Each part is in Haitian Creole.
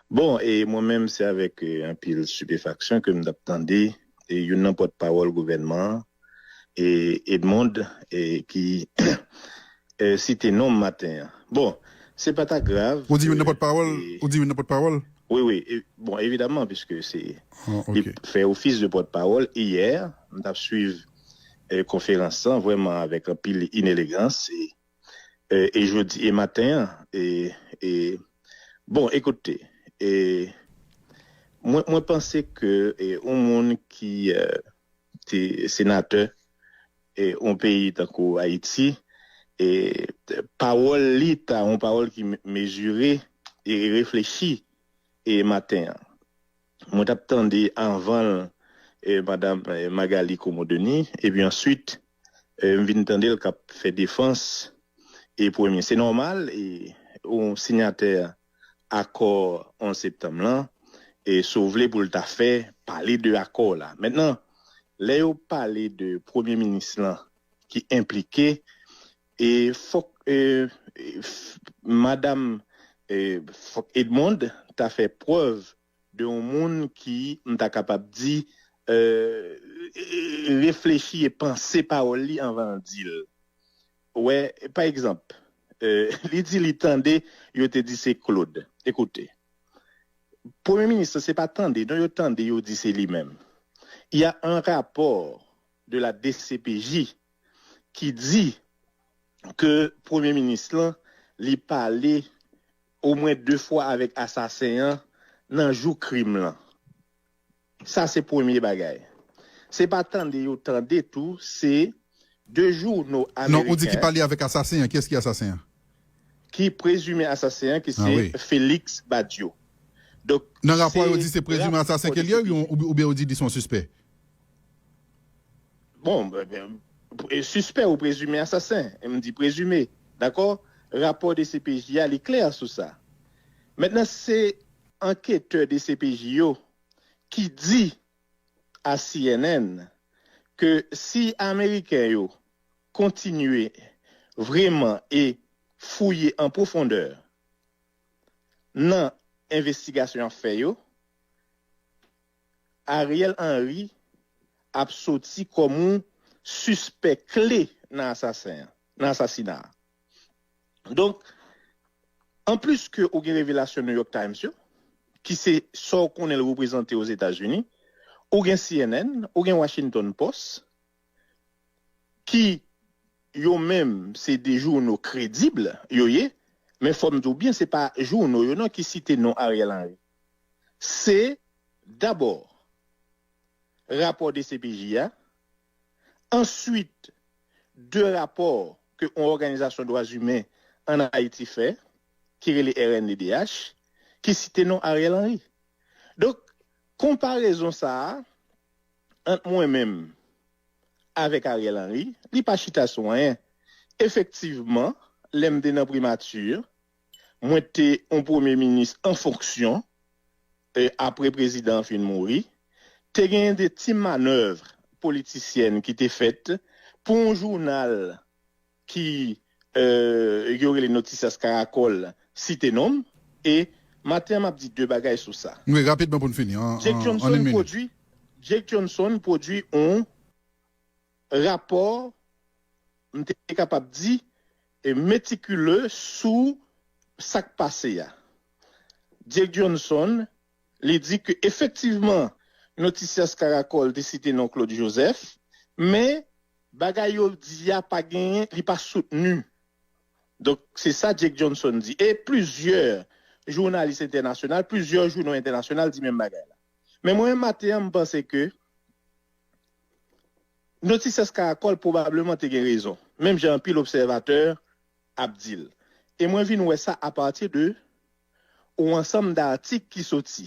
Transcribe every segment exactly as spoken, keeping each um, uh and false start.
Bon, e mwen menm, se avèk eh, anpil stipefaksyon ke m t ap tande eh, youn nan pòtpawòl gouvènman an, eh, Edmonde, eh, ki eh, site non m maten an. Bon, se pa ta grav. Ou di youn nan pòtpawòl? Ou di youn nan pòtpawòl? Wi, wi. E, bon, evidaman, piske se li fè ofis de pòtpawòl yè, m t ap swiv eh, konferans lan vrèman avèk anpil inelegans. E, eh, e jodi e maten an, e, e, bon, ekoute, e, mwen, mwen panse ke e, yon moun ki eh, te senatè e, yon peyi tankou Ayiti, e, pawòl li ta yon pawòl ki me- mezire e reflechi e maten an. Mwen t ap tande anvan l, e, madanm eh, Magalie Comeau-Denis, epi answit, eh, m vin tande l k ap fè defans e premye. Se nòmal, e yon sinyatè akò onz septanm lan, e si w vle pou l ta fè pale de akò la. Mentnan, lè yo pale de premye minis lan ki enplike, e fòk e, e, f- madanm e, fòk Edmonde ta fè prèv de yon moun ki, m ta kapab di, eh, reflechi e panse pawòl li anvan l di l. Ou wè, pa egzanp, eh, li di li tande yo te di se Claude. Ekoute, premye minis lan se pa tande, non, yo tande yo di se li menm. Il y a un rapport de la D C P J ki di ke premye minis lan li pale omwen de fwa avèk asasen an nan jou krim lan. Sa se premye bagay. Se pa tande yo tande tou, se de jouno ameriken. Non, ou di ki pale avèk asasen an. Kiyès ki asasen an? Ki prezime asasen an, ki se Felix Badio. Donk, nan rapò a, yo di se prezime asasen ke li ye, oubyen yo di li se yon sispè? Bon, sispè ou prezime asasen, m di prezime, dakò? Rapò D C P J a, li klè sou sa. Mentnan, se anketè D C P J yo ki di a C N N ke si Ameriken yo kontinye vrèman e fouye an pwofondè nan envestigasyon y ap fè yo, Ariel Henry ap soti kòm yon sispè kle nan asasen an, nan asasina a. Donk, anplis ke ou gen revelasyon New York Times yo, ki se sa w konnen l reprezante Ozetazini, ou gen C N N, ou gen Washington Post, ki yo menm se de jouno kredib yo ye, men fò m di w byen, se pa jouno yo non ki site non Ariel Henry. Se dabò rapò D C P J a, answit de rapò ke yon òganizasyon dwa imen ann Ayiti fè, ki rele R N D D H, ki site non Ariel Henry. Donk, konparezon sa a ant mwen menm avèk Ariel Henry, li pa chita sou anyen. Efektivman, lè m te nan primati, mwen te yon premye minis an fonksyon, e, apre prezidan an fin mouri, te genyen de ti manèv politisyèn ki te fèt pou yon jounal ki e, yo rele Noticias Caracol site non m, e maten an m ap di de bagay sou sa. Wi, rapidman pou n fini, an, Jake an, an Johnson yon minit. Pwodui, Jake Johnson pwodui yon rapò, m te kapab di, e, metikile sou sa k pase a. Jake Johnson, li di ke efektivman, Noticias Caracol te site non Claude Joseph, men bagay yo di a pa genyen, li pa soutni. Donk, se sa Jake Johnson di. E plizyè jounalis entènasyonal, plizyè jouno entènasyonal di menm bagay la. Men mwen menm maten an, m panse ke Noticias Caracol pwobableman te gen rezon, menm jan anpil obsèvatè ap di l. E mwen vin wè sa apati de yon ansanm datik ki soti.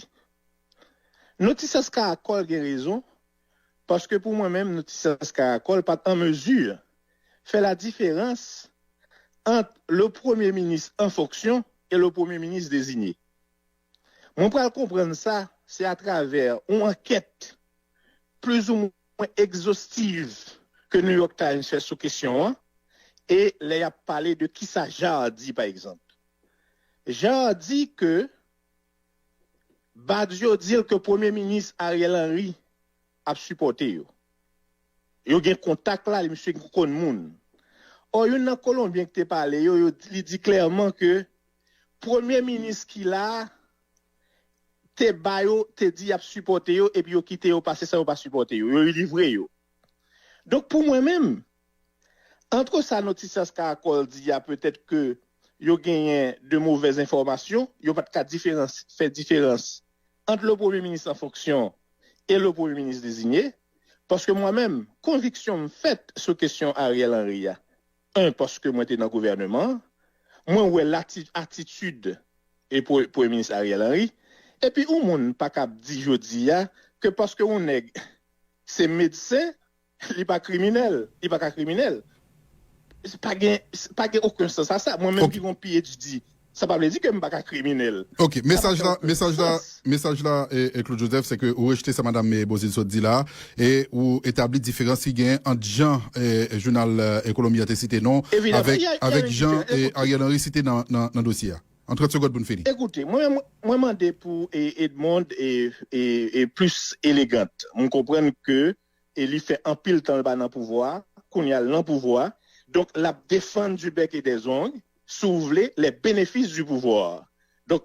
Noticias Caracol gen rezon, paske pou mwen menm, Noticias Caracol pa t an mezi fè ladiferans ant le premye minis an fonksyon e le premye minis dezinye. Mwen pral konprann sa, se atravè yon ankèt plizoumwen egzostiv ke New York Times fè sou kesyon an, e lè y ap pale de kisa Jarre di, pa egzanp. Jarre di ke Badio di l ke Premye Minis Ariel Henry ap sipòte yo. Yo gen kontak la, li misye konn moun. Ò, youn nan Kolonbyen ki te pale yo, yo, li di klèman ke Premye Minis ki la a te ba yo, te di y ap sipòte yo, epi yo kite yo pase san yo pa sipòte yo. Yo livre yo. Donk, pou mwen menm, antre sa Noticias Caracol di a, petèt ke yo genyen de movèz enfòmasyon, yo pa t ka diferans, fè diferans ant le Premye Minis an fonksyon e le Premye Minis dezinye, paske mwen menm, konviksyon m fèt sou kesyon Ariel Henry a. En, paske mwen te nan gouvèneman an, mwen wè lati-, atitid e pre-, Premye Minis Ariel Henry, epi yon moun pa ka ap di jodi a ke paske yon nèg se medsen, li pa kriminèl, li pa ka kriminèl. Pa gen, pa gen okenn sans a sa. Mwen menm ki gon P H D, sa pa vle di ke m pa ka kriminèl. Ok, mesaj la, mesaj la, mesaj la, e, e Claude Joseph, se ke ou rejte sa madam, e, Bozil sot di la, e ou etabli diferans ki gen ant jan, e, jounal, e, Kolonbyen an te site non, avèk, avèk jan, e, Ariel Henry site nan, nan, nan dosye a. An trant segond pou n fini. Ekoute, mwen, mwen mande pou, e, Edmond e, e, e plis elegant. Mwen konprann ke e li fè anpil tan l pa nan pouvwa a, kounye a l nan pouvwa a. Donk, l ap defann du bec et des ongles, si w vle, les bénéfices du pouvoir. Donk,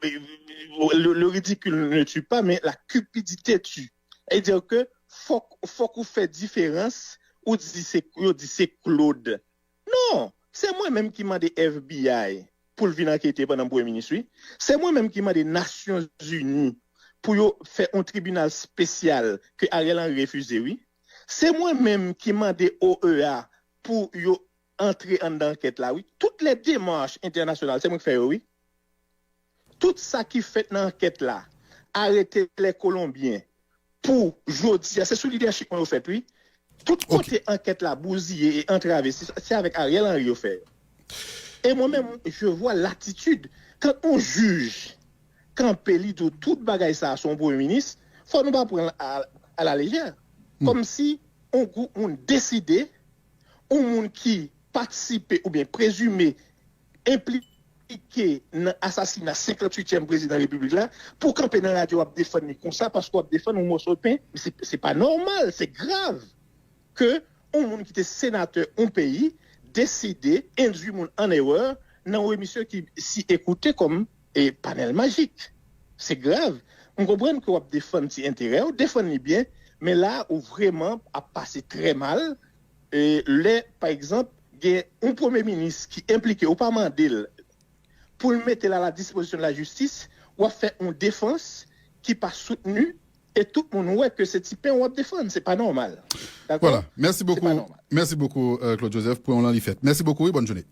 le, le ridicule ne tue pas, mais la cupidité tue. Sètadi ke fòk, fòk ou fè diferans, ou di se, yo di se Claude. Non, se mwen menm ki mande F B I pou l vin ankete pandan m premye minis, wi. Se mwen menm ki mande Nasyonzini pou yo fè yon tribinal espesyal ke Ariel Henry refize, wi. Se mwen menm ki mande O E A pou yo antre anndan ankèt la, wi. Tout lè demach entènasyonal, se mwen ki fè yo, wi. Tout sa ki fèt nan ankèt la, arete lè Kolonbyen, pou jodi a, se sou lidèchip mwen yo fèt, wi. Tout kote ankèt la bouziye e antrave, se, se avèk Ariel Henry yo fè yo. E mwen menm, je vois l'attitude. Kan yon jij kanpe, li di w tout bagay sa a sou yon premye minis, fò nou pa pran l a, a la lejè. Kòmsi yon gwoup moun deside, yon moun ki patisipe oubyen prezime enplike nan asasina senkantuityèm prezidan repiblik la, pou w kanpe nan radyo w ap defann li konsa, paske w ap defann yon mòso pen, se, se pa nòmal, se grav ke yon moun ki te senatè yon peyi deside endwi moun an erè nan yon emisyon ki si ekoute kòm e panèl majik. Se grav. M konprann ke w ap defann ti enterè w, defann li byen, men la ou vrèman ap pase trè mal. E lè, pa egzanp, gen yon premye minis ki enplike, ou pa mande l pou l mete l a la dispozisyon de la jistis, w ap fè yon defans ki pa soutni, e tout moun wè ke se ti pen w ap defann. Se pa nòmal. Dakò? Voilà. Mèsi bokou. Mèsi bokou, euh, Claude Joseph, pou yon lan li fèt. Mèsi bokou, wi, bòn jounen.